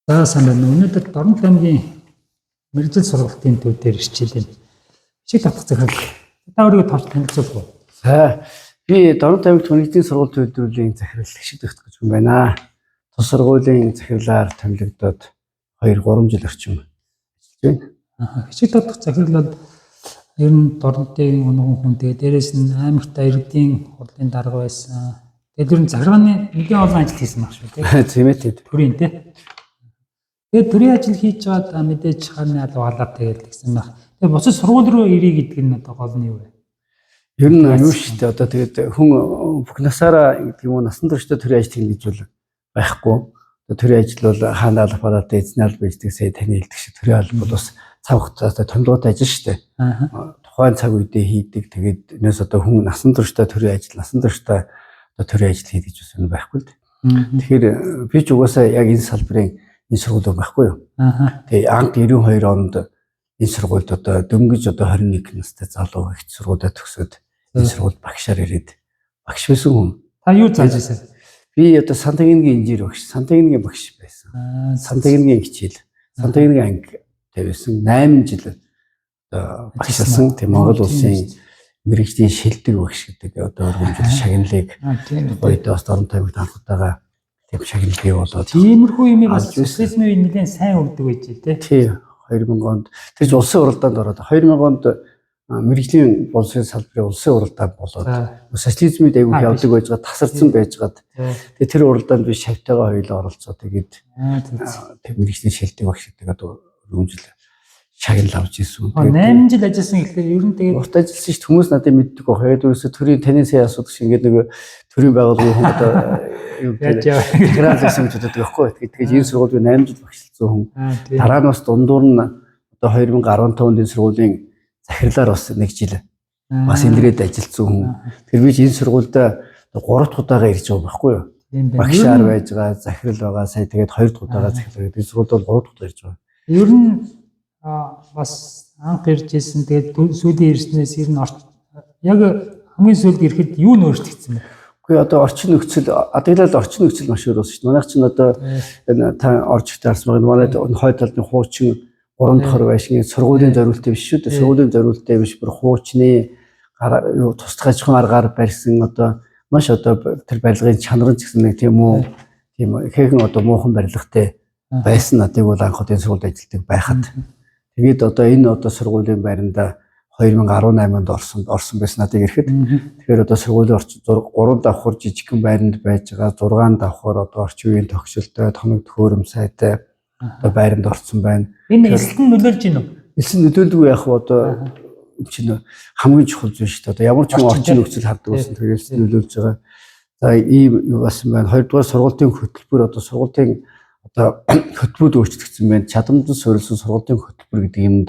За, сайн байна уу. Өнөөдөр Дорнод аймгийн мэргэжил сургалтын төв дээр хичээлээ. Хичээл татах захирал. Та өөрийгөө товч танилцуулах уу? За, би Дорнод аймагт мэргэжлийн сургалт үйлдвэрлэлийн захирал Хишиг Дэгт гэж хүн байна. Тус сургуулийн захирлаар томилогдоод 2 3 жил орчим ажиллаж байна. Хишиг татах захирал бол ер нь Дорнодын унган хүн. Тэгээ дээрээс нь аймагт иргэдийн хурлын дарга байсан. Тэгээд ер нь захиргааны нэгэн олон ажил хийсэн баг шүү дээ. Тийм ээ, тийм. Төрийн, тий. Тэгээд төрийн ажил хийж байгаад мэдээж хааны алба халаад тэгээд тэгсэн байх. Тэгээд бусад сургууль руу ирээ гэдэг нь одоо гол нь юу вэ? Ер нь юу шүү дээ. Одоо тэгээд хүн бүх насаараа гэдэг юм уу, насан туршдаа төрийн ажил хийнэ гэж бол байхгүй. Одоо төрийн ажил бол хаана алба халаатай, эзний алба гэдэг сая таны хэлдэг шиг төрийн алба бол бас цаг хугацаатай, томилгоотой ажил шүү дээ. Тухайн цаг үедээ хийдэг. Тэгээд энэс одоо хүн насан туршдаа төрийн ажил, насан туршдаа одоо төрийн ажил хийдэг гэж бас юм байхгүй л дээ. Тэгэхээр би ч угаасаа яг энэ салбарын энэ сургууль байхгүй юу. Тэгээ анх 92 онд энэ сургуульд одоо дөнгөж одоо 21 настай залуу их сургуулиа төгсөөд энэ сургуульд багшаар ирээд багш байсан хүн. Та юу зааж байсан? Би одоо Сантагингийн инженер багш, Сантагингийн багш байсан. Сантагингийн хичээл, Сантагингийн анги тавьсан 8 жил одоо багшилсан. Тэг Монгол улсын мэргэжлийн шилдэг багш гэдэг одоо өргөмжил шагналыг үед бас Дорнод аймагт анх удаага тийм шагнал бий болоод. Тиймэрхүү юм бас социализмын үе нэлээд сайн өгдөг байж тий. Тий, 2000 онд тэр ч улсын уралдаанд ороод 2000 онд мэргэжлийн боловсролын салбарын улсын уралдаан болоод социализмын аягүй явдаг байж байгаа, тасарсан байжгаад тэгээ тэр уралдаанд би шавтайгаа хоёулаа оролцоо, тэгээд тэр мэргэжлийн шилдэг багш гэдэг одоо өргөмжил шагнал авч ирсэн. 8 жил ажилласан гэхлээр ер нь тэгээд урт ажилласан шүү дээ. Хүмүүс надад мэддэг байх. Яг ерөөсө төрийн таны сая асуудаг шиг ингээд нөгөө төрийн байгууллагын хүн одоо юу яаж яа грант гэсэн гэж боддог байхгүй. Тэгээд энэ сургууль би 8 жил багшилсан хүн. Дараа нь бас дундуур нь одоо 2015 онд энэ сургуулийн захирлаар бас нэг жил бас эндрээд ажилласан хүн. Тэр би энэ сургуульд 3 дахь удаага ирж байгаа байхгүй юу? Багшаар байж байгаа, захирал байгаа, сая тэгээд 2 дахь удаага захирал. Энэ сургуульд бол 3 дахь удаа ирж байгаа. Ер нь бас анх ирж исэн, тэгээд сүүлийн ирснээс ер нь яг хамгийн сүүлд ирэхэд юу нь өөрчлөгдсөн бэ? Үгүй, одоо орчин нөхцөл, адаглал орчин нөхцөл маш өөр болсон шүү дээ. Манайх чинь одоо энэ та орж ихтэй харсан байгаа. Манай хойд талын хуучин 3 дахь байшин сургуулийн зориулттай биш шүү дээ. Сургуулийн зориулттай биш, бүр хуучны юу туслах аж ахуйн аргаар барьсан, одоо маш одоо тэр барилгын чанар нь ч гэсэн нэг тийм үү, тийм ихээхэн одоо муухан барилгатай байсан надыг бол анх одоо энэ сургуульд ажилладаг байхад. Тэгээд одоо энэ одоо сургуулийн байранда 2018 онд орсон байсан надыг ирэхэд. Тэгэхээр одоо сургуулийн орчин 3 давхар жижигхэн байранд байж байгаа, 6 давхар одоо орчин үеийн тогшилтой, тоног төхөөрөм сайтай одоо байранд орсон байна. Энэ элсэлт нь нөлөөлж гин үү? Элсэлт нөлөөлдөггүй, яг одоо чинь хамгийн чухал зүйл шүү дээ. Одоо ямар ч хүн орчин нөхцөл хардаг байсан, тэр элсэлт нөлөөлж байгаа. За, ийм юу болсон байна. Хоёрдугаар сургуулийн хөтөлбөр, одоо сургуулийн одоо хөтөлбөрүүд өөрчлөгдсөн байна. Чадамжинд суурилсан сургуулийн хөтөлбөр гэдэг юмд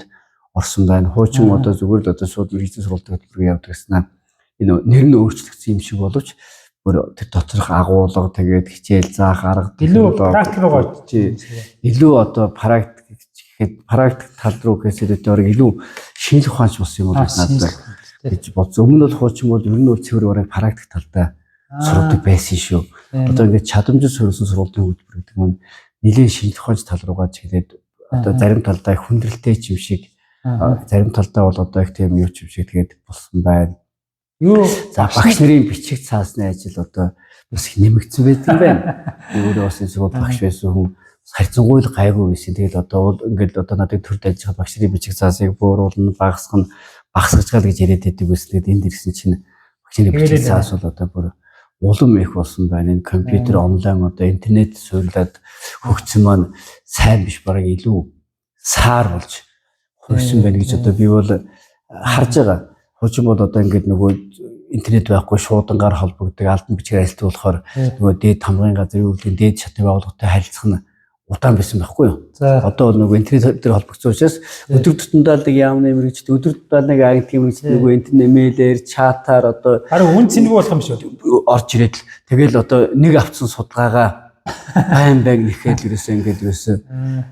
орсон байна. Хуучин одоо зүгээр л одоо шууд мэргэжлийн сургуулийн хөтөлбөр явдаг гэсэн энэ нэр нь өөрчлөгдсөн юм шиг боловч бүр тэр доторх агуулга, тэгээд хичээл заах арга илүү практик руу илүү одоо практик гэхэд практик тал руу гэхээс илүү илүү шинжлэх ухаанч болсон юм бол надад гэж бодсон. Өмнө нь бол хуучин бол ер нь бол цэвэр бараг практик талдаа сургадаг байсан шүү. Одоо ингээд чадамжид суурилсан сургуулийн хөтөлбөр гэдэг нь нэлээд шинжлэх ухаанч тал руугаа чиглээд одоо зарим талдаа хүндрэлтэй ч юм шиг, зарим талдаа бол одоо их тийм юу ч юм шиг тэгээд болсон байна. Юу за, багш нарын бичиг цаасны ажил одоо бас их нэмэгдсэн байдаг юм байна. Би өөрөө бас энэ сургууль багш байсан хүн харьцангуй л гайгүй байсан. Тэгэл одоо ингээд одоо надад төрд ажиллах багш нарын бичиг цаасыг бууруулна, багасгах нь багасгаж гал гэж яриад байдаг байсан. Тэгээд энд ирсэн чинь багш нарын бичиг цаас бол одоо бүр улам их болсон байна. Энэ компьютер, онлайн одоо интернет суйрлаад хөгжсөн маань сайн биш, бараг илүү саар болж хувирсан байна гэж одоо би бол харж байгаа. Хуучин бол одоо ингээд нөгөө интернет байхгүй, шуудангаар холбогддог, албан бичгээр ажилладаг болохоор нөгөө дээд хамгын газар, юу гэдэг, дээд шатны байгууллагатай харилцах нь удаан байсан байхгүй юу? Одоо бол нөгөө интернет дээр холбогдсон учраас өдөр тутамдаа л нэг яамны мэргэжил, өдөр тутамдаа нэг агентгийн мэргэжил нөгөө интернет мэйлээр, чатаар одоо харин үн цэнгүй болох юм шүү. Орж ирээд л тэгэл одоо нэг авцсан судалгаагаа Байн нэхэд ерөөсөө ингээд ерөөсөө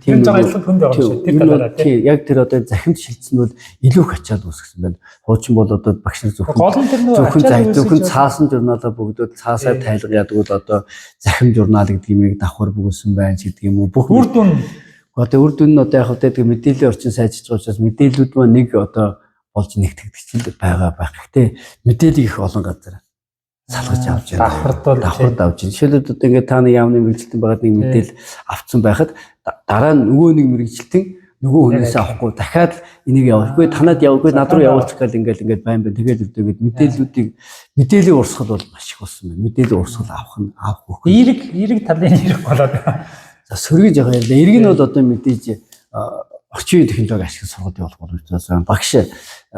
тийм жоо ажиллах хүнд байгаа юм шиг тэр талаараа тийм яг тэр одоо захимд шилжсэн бол илүү их ачаал үүсгэсэн байна. Хуучин бол одоо багш нар зөвхөн гол нь тэр нөгөө зөвхөн цаасан журналаа бөгдөөд цаасаа тайлга яадаг бол одоо захим журнал гэдэг юмыг давхар бөгөөсөн байна ч гэдэг юм уу. Бүх үр дүн одоо үр дүн нь одоо яг хөтэ мэдээллийн орчин сайжирч байгаа учраас мэдээллүүд маань нэг одоо болж нэгтгэгдэж байгаа байх. Гэхдээ мэдээллийг их олон газар салгаж авч байна. Давхард авч байна. Жишээлбэл одоо ингээд та нэг яамны мэргэжилтэн байгаад нэг мэдээлэл авцсан байхад дараа нь нөгөө нэг мэргэжилтэн нөгөө хүнээс авахгүй дахиад энийг явуулахгүй танад явуулгүй над руу явуулчих гал ингээд ингээд байн байн тэгээд өрдөгээд мэдээллүүдийг мэдээллийн урсгал бол маш их болсон байна. Мэдээллийн урсгал авах нь авах өгөх. Эерэг талын эерэг болоод. За сөргий жоо ярьлаа. Эерэг нь бол одоо мэдээж орчин үеийн технологи ашиглаж сургалт явуулах боломжтой болсон. Багш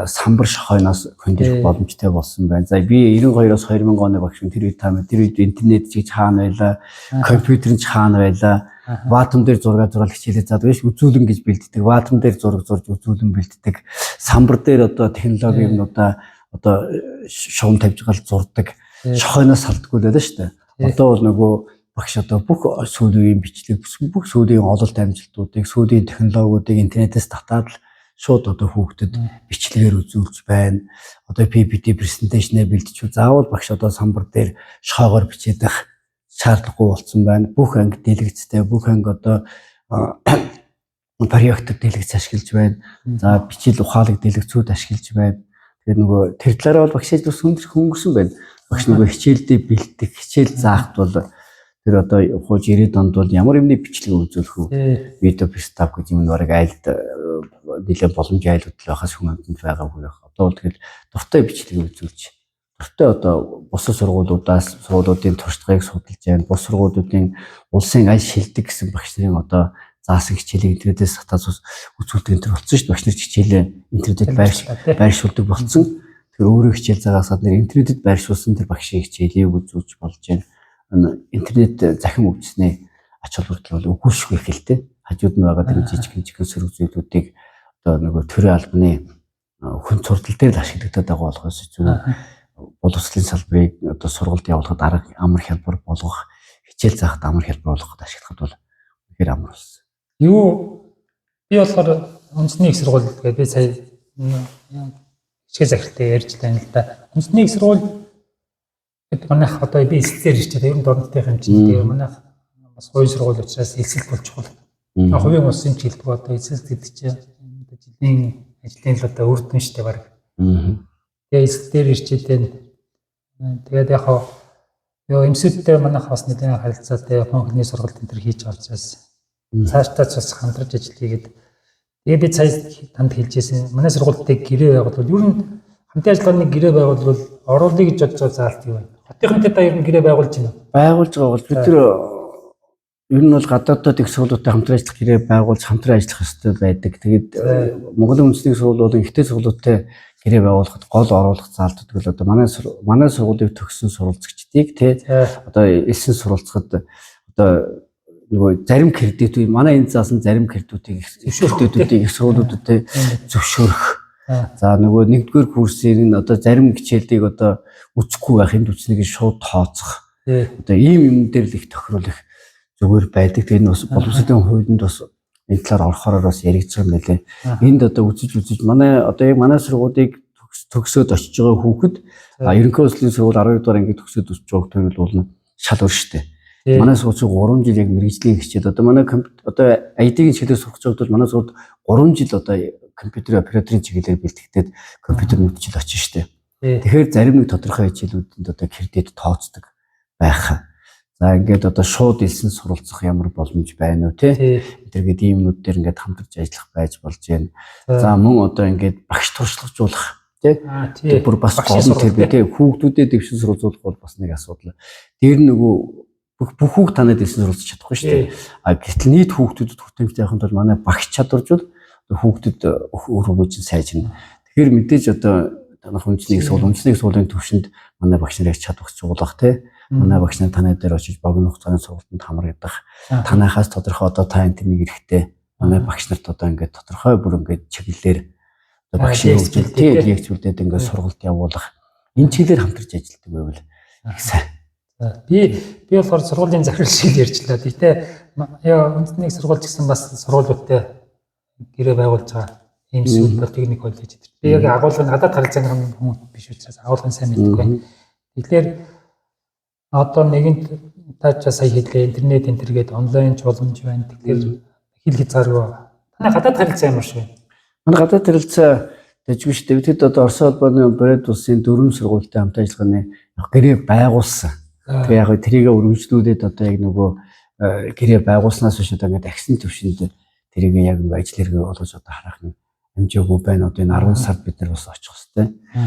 самбар шохойноос хөндөрөх боломжтой болсон байна. За би 92-оос 2000 оны багш тэр үед та тэр үед интернет чиг хаана байлаа, компьютер нь хаана байлаа, ватом дээр зураг зураг хичээлээ заадаг биш үзүүлэн гэж бэлддэг. Ватом дээр зураг зурж үзүүлэн бэлддэг. Самбар дээр одоо технологи юмнуудаа одоо шугам тавьж гал зурдаг. Шохойноос салдаггүй л байлаа шүү дээ. Одоо бол нөгөө багш одоо бүх сүүлийн үеийн бичлэг, бүх сүүлийн ололт амжилтуудыг, сүүлийн технологиудыг интернетээс татаад л шууд одоо хүүхдэд бичлэгээр үзүүлж байна. Одоо PPT презентацийн бэлдчихв. Заавал багш одоо самбар дээр шоогоор бичээд байх шаардлагагүй болсон байна. Бүх анги дэлгэцтэй, бүх анги одоо проектор дэлгэц ашиглаж байна. За бичил ухаалаг дэлгэцүүд ашиглаж байна. Тэгээд нөгөө тэр талаараа бол багш ажил бас хөнгөрсөн байна. Багш нөгөө хичээлдээ бэлдэх, хичээл заахт бол тэр одоо хууч 90-ад онд бол ямар юмны бичлэг үзүүлэх үү? Видео приставк гэж юм бараг айлд нэлээд боломж айлууд л байхаас хүн амтнд байгаагүй байх. Одоо бол тэгэл дуртай бичлэг үзүүлж дуртай одоо бусад сургуулиудаас сургуулиудын туршлагыг судалж байна. Бус сургуулиудын улсын аль шилдэг гэсэн багш нарын одоо заасан хичээлийг интернетээс татаад үзүүлдэг энэ төр болсон шүү дээ. Багш нар хичээлээ интернетэд байршуулдаг болсон. Тэгэхээр өөрөө хичээл заагаасаад нэр интернетэд байршуулсан тэр багшийн хичээлийг үзүүлж болж байна. Интернет захим өвчснээ ач холбогдол бол үгүйшгүй их л дээ. Хажууд нь байгаа тэр жижиг сөрөг зүйлүүдийг одоо нөгөө төрийн албаны хүн сурдал дээр л ашиглагдаад байгаа болохоос зүгээр боловсролын салбарыг одоо сургалт явуулахад арга амар хялбар болгох, хичээл заахад амар хялбар болгоход ашиглахад бол үнэхээр амар болсон. Юу би болохоор үндэсний их сургууль гэдэг би сая хичээл захиралтай ярьж байна л да. Үндэсний их сургууль гэд манайх одоо би элсэлтээр ирчээд ер нь дорнотын юм чинь тэгээ манайх бас хувийн сургууль учраас элсэлт бол чухал. Хувийн улсын ч хэлдэг одоо элсэлт гэдэг чинь жилийн ажлын л одоо үр дүн штэ баг. Тэгээ элсэлтээр ирчээд байна. Тэгээд яг хаа ёо эмсүүдтэй манайх бас нэлээд харилцаатай Япон хэлний сургалт энэ төр хийж байгаа учраас цаашдаа ч бас хамтарч ажил хийгээд тэгээ би сая танд хэлжсэн манай сургуультай гэрээ байгуулвал ер нь хамтын ажиллагааны гэрээ байгуулвал оруулъя гэж бодож байгаа заалт юу вэ? Хотынхонтой та ер нь гэрээ байгуулж байна уу? Байгуулж байгаа бол бид тэр ер нь бол гадаадд их сургуулиудтай хамтран ажиллах гэрээ байгуулж хамтран ажиллах ёстой байдаг. Тэгээд Монголын үндэсний сургууль болон ихтэй сургуулиудтай гэрээ байгуулахад гол оруулах заалтууд бол одоо манай сургуулийг төгссөн суралцагчдыг тий одоо элсэн суралцахад одоо нөгөө зарим кредитүүд манай энэ заасан зарим кредитүүдийг их сургуулиудад зөвшөөрөх. За нөгөө нэгдүгээр курсээр нь одоо зарим хичээлийг одоо үзэхгүй байх энд үзнэг шууд тооцох. Одоо ийм юм дээр л их тохируулах зүгээр байдаг. Тэгээд энэ бас боловсролын хуулинд бас энэ талаар орохороор бас яригдж байгаа юм байлээ. Энд одоо үзэж манай одоо яг манай сургуулийг төгсөөд очиж байгаа хүүхэд ерөнхий улсын сургууль 12 дугаар анги төгсөөд өсөж байгаа хүүхэд бол шал өөр штэ. Манай сургууль 3 жил яг мэргэжлийн хичээл одоо манай одоо IT-ийн чиглэлээр сурах гэж бол манай сургууль 3 жил одоо компьютер операторын чиглэлээр бэлтгэгдээд компьютер нүдчил очиж штэ. Тэгэхээр зарим нэг тодорхой хичээлүүдэнд одоо кредит тооцдог байх. За ингээд одоо шууд элсэн суралцах ямар боломж байна уу те? Тэргээд ийм юмнууд дээр ингээд хамтарч ажиллах байж болж байна. За мөн одоо ингээд багш туршлагажуулах те? Бүр бас гол нь тэр би те хүүхдүүдэд дэвшин суралцуулах бол бас нэг асуудал. Дээр нь нөгөө бүх хүүхд танад элсэн суралцах чадахгүй шүү дээ. А гэтэл нийт хүүхдүүдэд хүртээмжтэй явахын тулд манай багш чадваржуул хүүхдэд өөр хөгжин сайжирна. Тэгэхээр мэдээж одоо танах үндэсний сургуулийн түвшинд манай багш нарыг чадварчуулах те. Манай багш нар танай дээр очиж богино хугацааны сургалтанд хамрагдах. Танайхаас тодорхой одоо та энэ нэг эрэхтэй манай багш нарт одоо ингээд тодорхой бүр ингээд чиглэлээр одоо багшийн хөгжил тий лекцүүдэд ингээд сургалт явуулах. Энэ чиглэлээр хамтарч ажилладаг байвал их сайн. За, би болохоор сургуулийн захирал шиг ярьчлаа. Гэхдээ яа үндэсний их сургууль гэсэн бас сургуулиудтай гэрээ байгуулж байгаа ийм сүүл политехник коллеж гэдэг. Би яг агуулгын гадаад харилцааны хүн биш учраас агуулгын сайн мэдэхгүй байна. Тэгэхээр одоо нэгэнт та ч сая хэллээ, интернет энэ төр гээд онлайн ч боломж байна. Тэгэхээр хил хязгааргүй. Таны гадаад харилцаа ямар шиг байна? Манай гадаад харилцаа дэжгүй шүү дээ. Тэд одоо Оросын холбооны Бурят улсын дөрвөн сургуультай хамт ажиллагааны яг гэрээ байгуулсан. Тэгээ яг тэрийг өргөжлүүлээд одоо яг нөгөө гэрээ байгуулснаас хойш одоо ингээд агсан төвшөнд тэрийг яг нөгөө ажил хэрэгээ болгож одоо харах нь амжаагүй байна. Одоо энэ 10 сард бид нар бас очих хэвээр.